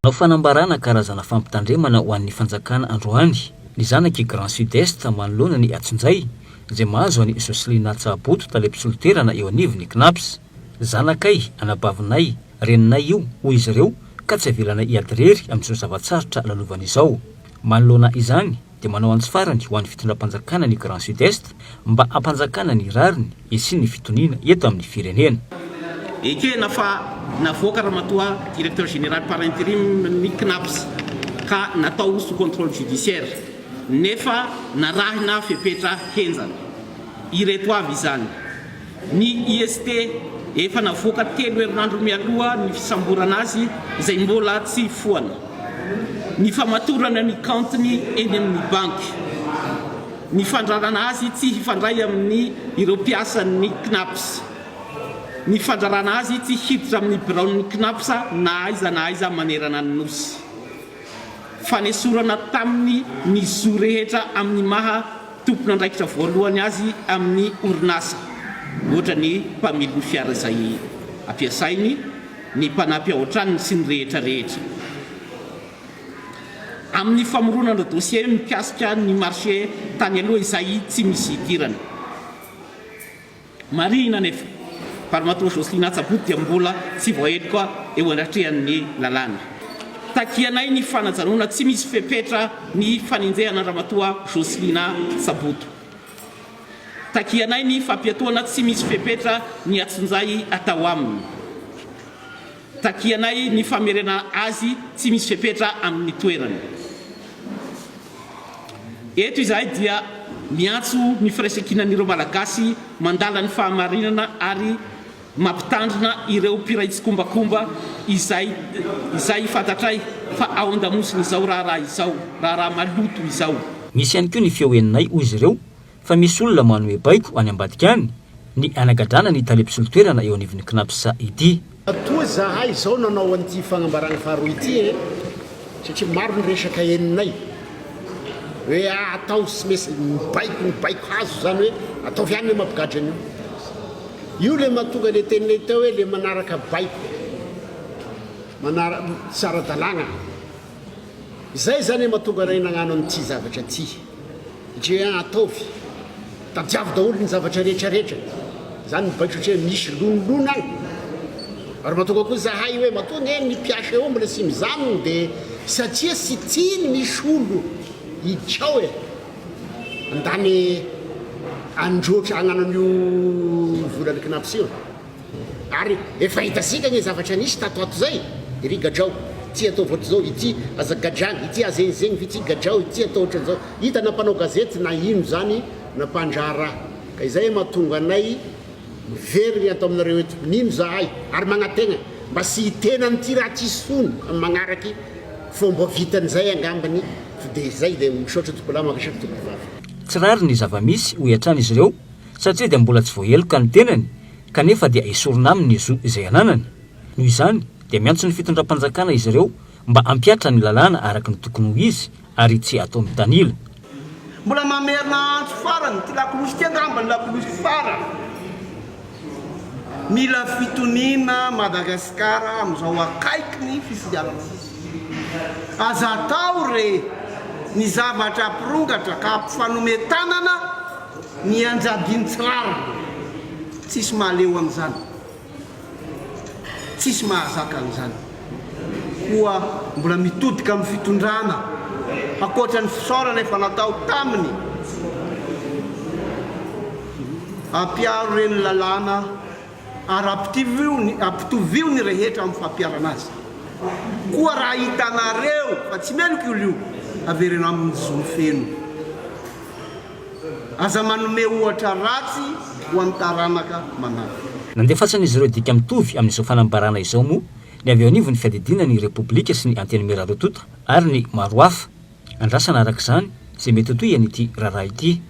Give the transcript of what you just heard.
Nanao fanambarana karazana fampitandremana ho an'ny fanjakana androany ny zanak'i Grand Sud Est manoloana ny antsonjay izay mahazo an'i Jocelyna Tsaboto tale mpisolo toerana eo anivon'ny Cnaps. Zanakay, anabavinay, reninay io, hoy izy ireo, ka tsy avelanay hiady irery amin'izao zava-tsarotra lalovany izao. Manoloana izany, dia manao antso farany ho an'ny fitondram-panjakana ny Grand Sud Est mba hampanjakana ny rariny hisian'ny fitoniana eto amin'ny firenena. Ekena fa navoaka Ramatoa Directeur Général par intérim ny Cnaps ka natao sous contrôle judiciaire nefa narahina fepetra henjana. Ireto avy izany. Ny IST efa navoaka telo herinandro mialoha ny fisamborana azy izay mbola tsy foana. Ny famatorana ny kaontiny eny amin'ny banky. Ny fandrarana azy tsy hifandray amin'ny ireo mpiasan'ny Cnaps. Ny fandrarana azy tsy hiditra amin'ny biraon'ny Cnaps na aiza na aiza manerana ny Nosy. Fanesorana taminy ny zo rehetra amin'ny maha tompon'andraikitra voalohany azy amin'ny orinasa, ohatra ny mpamily ny fiara izay ampiasainy, ny mpanampy ao an-tranony sy ny rehetra rehetra. Amin'ny famoronana dossier mikasika ny marché tany aloha izay tsy misy idirany. Marihina anefa fa Ramatoa Jocelyne Tsaboto dia mbola tsy voaheloka eo anatrehan'ny lalàna. Takianay ny fanajanona tsy misy fepetra ny fanenjehana an-dRamatoa Jocelyne Tsaboto. Takianay ny fampiatoana tsy misy fepetra ny atsonjay atao aminy. Takianay ny famerenana azy tsy misy fepetra amin'ny toerany. Eto izahay dia miantso ny firaisankinan'ireo Malagasy mandala ny fahamarinana ary mampitandrina ireo mpiray tsikombakomba izay izay fantatray fa ao an-damosin'izao raharaha izao, raharaha maloto izao. Misy ihany koa ny feo henonay, hoy izy ireo, fa misy olona manome baiko any ambadika any ny hanagadrana ny tale mpisolo toerana eo anivon'ny Cnaps ity. Toa zahay zao nanao an'ity fagnambaragna faharoa ity e, satria maro ny resaka henonay hoe ah atao sy mesy mibaiko mibaiko hazo zany hoe ataovy ihany le mampigadra an'io. Io le mahatonga le teninay teo hoe le manaraka baiko manara tsy ara-dalàgna. Izay zany e mahatonga anay nagnano an'ity zavatra ty. Satria ataovy, tadiavo daholo ny zavatra rehetra rehetra. Zany ny baiko satria misy lonilony any. Ary mahatonga koa zahay hoe matoa anie ny mpiasa eo mbola tsy mizanony de satria tsy tiany misy olo hiditra ao e. Andany androatra hagnano an'io volan'ny Cnaps io. Ary efa hitasika anie zavatra nisy tato ato zay, ry gadrao, ity ataovy ohatr'izao, ity aza gadrana, ity aza enjegny fa ity gadrao, ity atao ohatran'izao. Hita na mpanao gazety na ino zany na mpandraharaha. Ka izay mahatonga anay miverigny ato aminareo eto. Mino zahay ary magnategna mba sy hitena an'ity raha ty sony amin'ny magnaraky fô mbô vitan'izay angambany fa de izay de misaotra tompolahy mankasitraka tompovavy. Tsy rariny ny zava-misy, hoy hatrany izy ireo, satria dia mbola tsy voaheloka ny tenany kanefa dia esorina aminy ny zo izay ananany. Noho izany dia miantso ny fitondram-panjakana izy ireo mba hampihatra ny lalàna araka ny tokony ho izy ary tsy hatao mitanila. Mbola mamerina antso farany, ity lakolosy ity angamba ny lakolosy farany. Mila fitoniana Madagasikara amin'izao akaiky ny fifidianana izao. Aza atao re ny zavatra hampirongatra ka hampifanome tanana Ny anjadiny tsy rariny. Tsisy mahaleo an'izany. Tsisy mahazaka an'izany. Koa mbola mitodika amin'ny fitondrana, ankoatra ny fisaorana efa natao taminy, ampiharo re ny lalàna ary ampitovio ny rehetra amin'ny fampiharana azy. Koa raha hitanareo fa tsy meloka io olona io, avereno aminy ny zony feno. Aza manome ohatra ratsy ho an'ny taranaka manaraka. Nandefasan'izy ireo dika mitovy amin'izao fanambarana izao moa ny avy eo anivon'ny fiadidiana ny Repoblika sy ny Antenimiera roa tonta ary ny maro hafa. Andrasana araka izany izay mety ho tohian'ity raharaha ity.